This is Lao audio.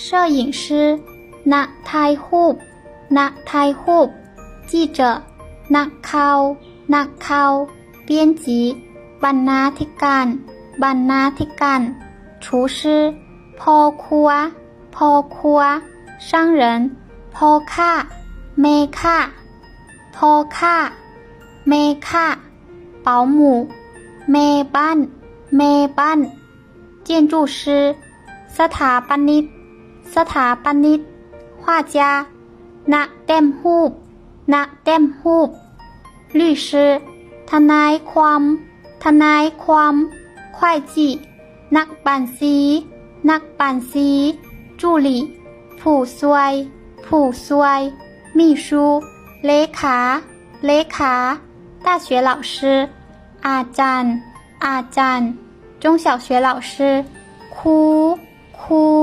攝影师 ນັກຖ່າຍຮູບ ນັກຖ່າຍຮູບ 记者 ນັກຂ່າວ ນັກຂ່າວ 编辑 ບັນນາທິການ ບັນນາທິການ 厨师 ພໍ່ຄົວ ພໍ່ຄົວ 商人 ພໍ່ຄ້າ ແມ່ຄ້າ ພໍ່ຄ້າ ແມ່ຄ້າ 保姆 ແມ່ບ້ານ ແມ່ບ້ານ 建筑师 ສະຖາປະນິກ ສະຖາປະນິກ 画家 ນັກແຕ້ມຮູບ ນັກແຕ້ມຮູບ 律师 ທະນາຍຄວາມ ທະນາຍຄວາມ 会计 ນັກບັນຊີ ນັກບັນຊີ 助理 ຜູ້ຊ່ວຍ ຜູ້ຊ່ວຍ 秘书 ເລຂາ ເລຂາ 大学老师 ອາຈານ ອາຈານ 中小学老师 ຄູ ຄູ